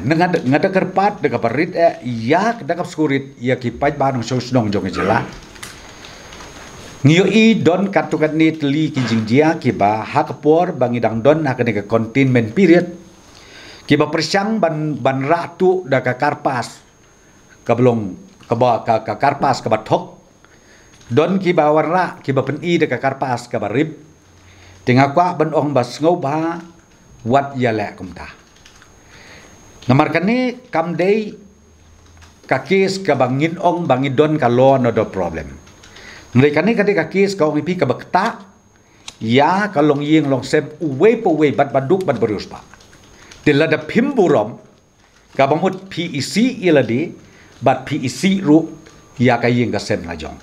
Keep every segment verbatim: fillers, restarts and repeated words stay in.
Nga da, nga da kyrpad da kaba rit eh ïa da kaba sngewrit ïa ki paidbah nongshong shnong jong ka jylla. Ngi ïohi don katto katne tylli ki jingjia kiba ha ka por ba ngi dang don ha kane ka containment period, kiba pyrshang ban, ban rah tuh da ka karpas kaba long, kaba, ka, ka karpas kaba thok. Don kiba wanrah, kiba pyni da ka karpas kaba rip. Te nga kwah ban ong ba sngewbha wat ïaleh kumta. Namar kane kam dei ka case kaba ngin ong ba ngi don ka law and order problem. Hynrei kane ka dei ka case, nga ong ïa phi, kaba ktah ïa ka longïing longsem uwei pa uwei, bad baduk bad bariewspah. Te lada phim burom, kaba mut phi isih ïa lade bad phi isih ruh ïa ka ïing ka sem la jong.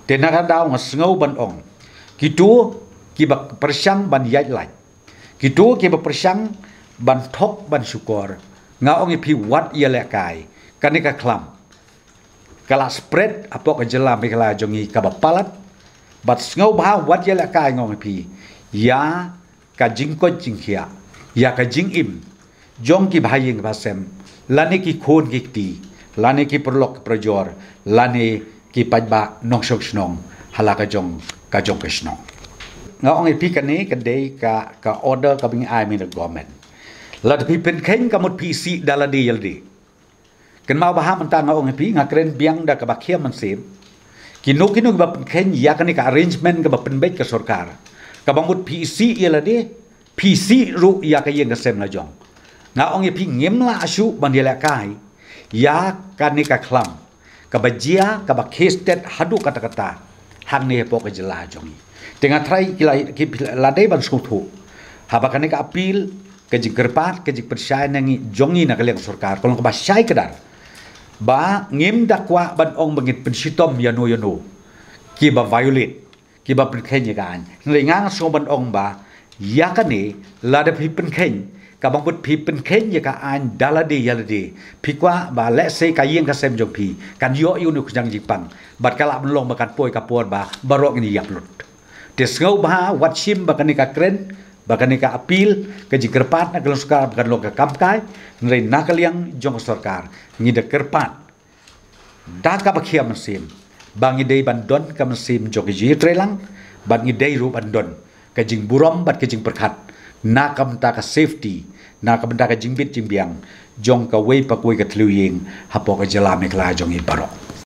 Te na kata ka daw nga sngew ban ong, kito kiba pyrshang ban ïaid lait, kito kiba pyrshang ban thok ban shukor, nga ong ïa phi wat ïalehkai. Kane ka khlam ka la spread hapoh ka jylla Meghalaya jong ngi kaba palat. Bad sngewbha wat ïalehkai, nga ong ïa phi, ïa ka jingkoit jingkhiah, ïa ka jingim jong ki bahaïing bahasem, lane ki khun ki kti, lane ki paralok ki parajor, lane ki paidbah nongshong shnong ha la ka jong, ka jong ka shnong. Nga ong ïa phi, kane ka dei ka, ka order kaba ngi ai mynta na government. Lada phi pynkheiñ, ka mut phi isih da lade ïa lade. Kynmaw ba ha mynta, nga ong ïa phi, nga kren biang da kaba khia mynsiem. Kino kino kiba pynkheiñ ïa kane ka arrangement kaba pynbeit ka sorkar, kaba mut phi isih ïa lade, phi isih ruh ïa ka ïing ka sem la jong, nga ong ïa phi, ngim lah shuh ban ïalehkai ïa kane ka khlam kaba jia, kaba khie stet haduh katta katta hangne hapoh ka jylla jong ngi. Te nga trai ki la, ki la dei ban sngewthuh, haba kane ka appeal, ka jingkyrpad, ka jingpynshai na ngi jong ngi na ka liang sorkar, ka long kaba shai kdar, ba ngim da kwah ban ong ba ngin pynshitom ïano ïano kiba violate, kiba pynkheiñ ïa ka aiñ. Hynrei nga sngew ban ong ba ïa kane, lada phi pynkheiñ, kaba mut phi pynkheiñ ïa ka aiñ da lade ïa lade, phi kwah ba lehse ka ïing ka sem jong phi kan ïoh ïa une u khñiang jingpang, bad ka lah ban long ba kan poi ka por ba baroh ngin ïap lut. Te sngewbha wat shim ba kane ka kren, ba kane ka appeal, ka jingkyrpad na ka liang sorkar ba kan long ka kam kai. Hynrei na ka liang jong ka sorkar, ngi da kyrpad da kaba khia mynsiem ba ngi dei ban don ka mynsiem jong ka jingïatreilang, bad ngi dei ruh ban don ka jingburom bad ka jingpyrkhat na ka bynta ka safety, na ka bynta ka jingbit jingbiang jong kawei pa kawei ka thliew ïing hapoh ka jylla Meghalaya jong ngi baroh.